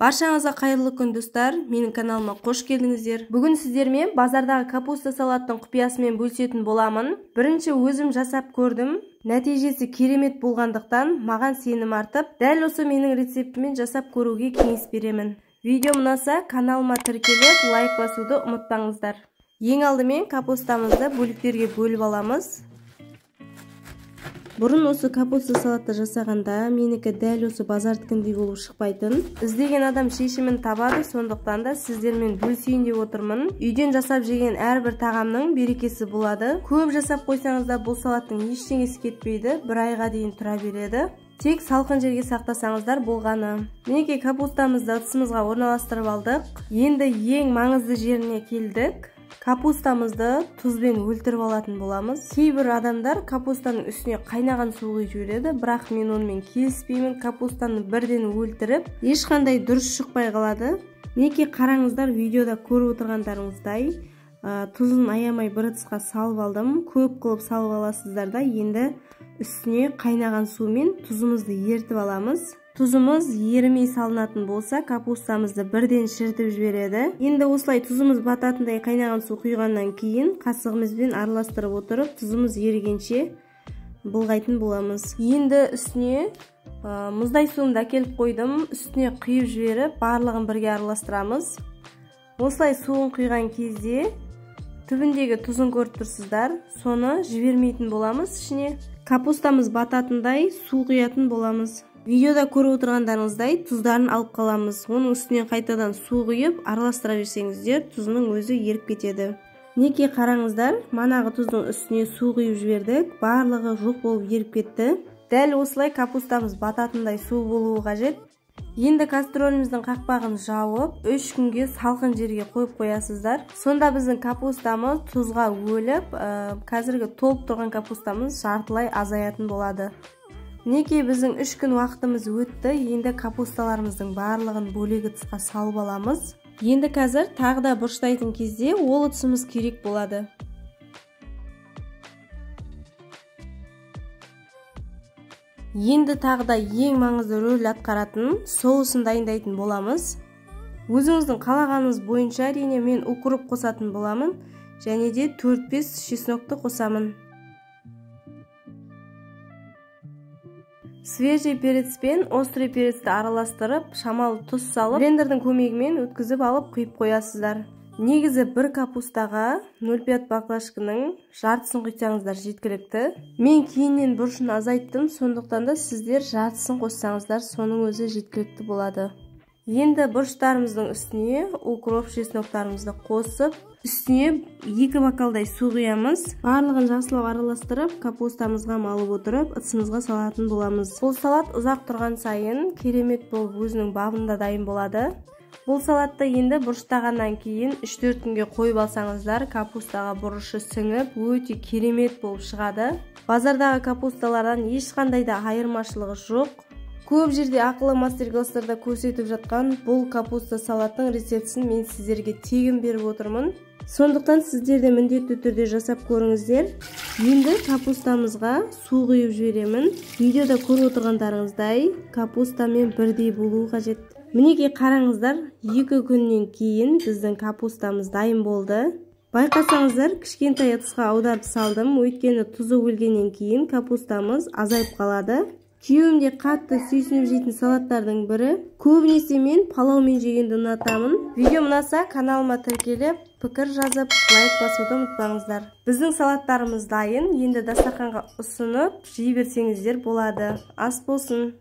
Баршаңызға қайырлы күн, достар. Менің каналыма қош келдіңіздер. Бүгін сіздермен базардағы капуста салаттың құпиясымен бөлісетін боламын. Бірінші өзім жасап көрдім. Нәтижесі керемет болғандықтан маған сенім артып, дәл осы менің рецептіммен жасап көруге кеңес беремін. Видео ұнаса каналыма тіркеліп, лайк басуды ұмытпаңыздар. Ең алдымен капустамызды бөліктерге бөліп аламыз. Бұрын осы капуста салатты жасағанда менікі дәл осы базардікіндей болып шықпайтын. Іздеген адам шешімін табады, сондықтан да сіздермен бөлісейін деп отырмын. Үйден жасап жеген әрбір тағамның берекесі болады. Көп жасап қойсаңыз да бұл салаттың ештеңесі кетпейді, бір айға дейін тұра береді. Тек салқын жерге сақтасаңыздар болғаны. Мінекей капустамызды ыдысымызға орналастырып алдық. Енді ең маңызды жеріне келдік. Капустамызды тұзбен өлтіріп алатын боламыз. Кейбір адамдар капустаның үстіне қайнаған су құйып жібереді, бірақ мен онымен келіспеймін. Капустаны бірден өлтіріп, ешқандай дұрыс шықпай қалады. Мінекей қараңыздар, видеода көріп отырғандарыңыздай, тұзын аямай бір ыдысқа салып алдым. Көп қылып салып аласыздар да, енді үстіне қайнаған сумен тұзымызды ертіп аламыз. Тұзымыз ерімей салынатын болса, капустамызды бірден шірітіп жібереді. Енді осылай тұзымыз бататындай қайнаған су құйғаннан кейін қасығымызбен араластырып отырып, тұзымыз ерігенше былғайтын боламыз. Енді үстіне мұздай суымды әкеліп қойдым. Үстіне құйып жіберіп, барлығын бірге араластырамыз. Осылай суын құйған кезде түбіндегі тұзын көріп тұрсыздар, соны жібермейтін боламыз ішіне. Капустамыз бататындай су құятын боламыз. Видеода көріп отырғандарыңыздай тұздарын алып қаламыз. Оның үстіне қайтадан су құйып, араластыра берсеңіздер, тұзының өзі еріп кетеді. Мінекей қараңыздар, манағы тұздың үстіне су құйып жібердік, барлығы жоқ болып еріп кетті. Дәл осылай капустамыз бататындай су болуы қажет. Енді кастрөліміздің қақпағын жауып, 3 күнге салқын жерге қойып қоясыздар. Сонда біздің капустамыз тұзға өліп, қазіргі толып тұрған капустамыз жартылай азаятын болады. Мінекей біздің 3 күн уақытымыз өтті. Енді капусталарымыздың барлығын бөлек ыдысқа салып аламыз. Енді қазір тағы да бұрыштайтын кезде ол ыдысымыз керек болады. Енді тағы да ең маңызды рөл атқаратын соусын дайындайтын боламыз. Өзіңіздің қалағаныңыз бойынша әрине мен укроп қосатын боламын, және де 4-5 чеснокты қосамын. Свежий перец пен острый перецті араластырып, шамалы тұз салып, блендердің көмегімен өткізіп алып құйып қоясыздар. Негізі бір капустаға 0,5 баклажканың жартысын құйсаңыздар жеткілікті. Мен кейіннен бұрышын азайттым, сондықтан да сіздер жартысын қоссаңыздар, соның өзі жеткілікті болады. Енді бұрыштарымыздың үстіне укроп, чесноктарымызды қосып, үстіне 2 бокалдай су құямыз. Барлығын жақсылап араластырып, капустамызға малып отырып, ыдысымызға салатын боламыз. Бұл салат ұзақ тұрған сайын керемет болып өзінің бабында дайын болады. Бұл салатты енді бұрыштағаннан кейін 3-4 күнге қойып алсаңыздар, капустаға бұрышы сіңіп, өте керемет болып шығады. Базардағы капусталардан ешқандай да айырмашылығы жоқ. Көп жерде ақылы мастер-класстарда көрсетіп жатқан бұл капуста салаттың рецептісін мен сіздерге тегін беріп отырмын. Сондықтан сіздер де міндетті түрде жасап көріңіздер. Енді капустамызға су құйып жіберемін. Видеода көріп отырғандарыңыздай капустамен бірдей болуы қажет. Мінекей қараңыздар, 2 күннен кейін біздің капустамыз дайын болды. Байқасаңыздар, кішкентай ыдысқа аударып салдым, өйткені тұзы өлгеннен кейін капустамыз азайып қалады. Күйеуім де қатты сүйсініп жейтін салаттардың бірі. Көбінесе мен палаумен жегенді ұнатамын. Видео ұнаса каналыма тіркеліп, пікір жазып, лайк басуды ұмытпаңыздар. Біздің салаттарымыз дайын. Енді дастарханға ұсынып, жей берсеңіздер болады. Ас болсын.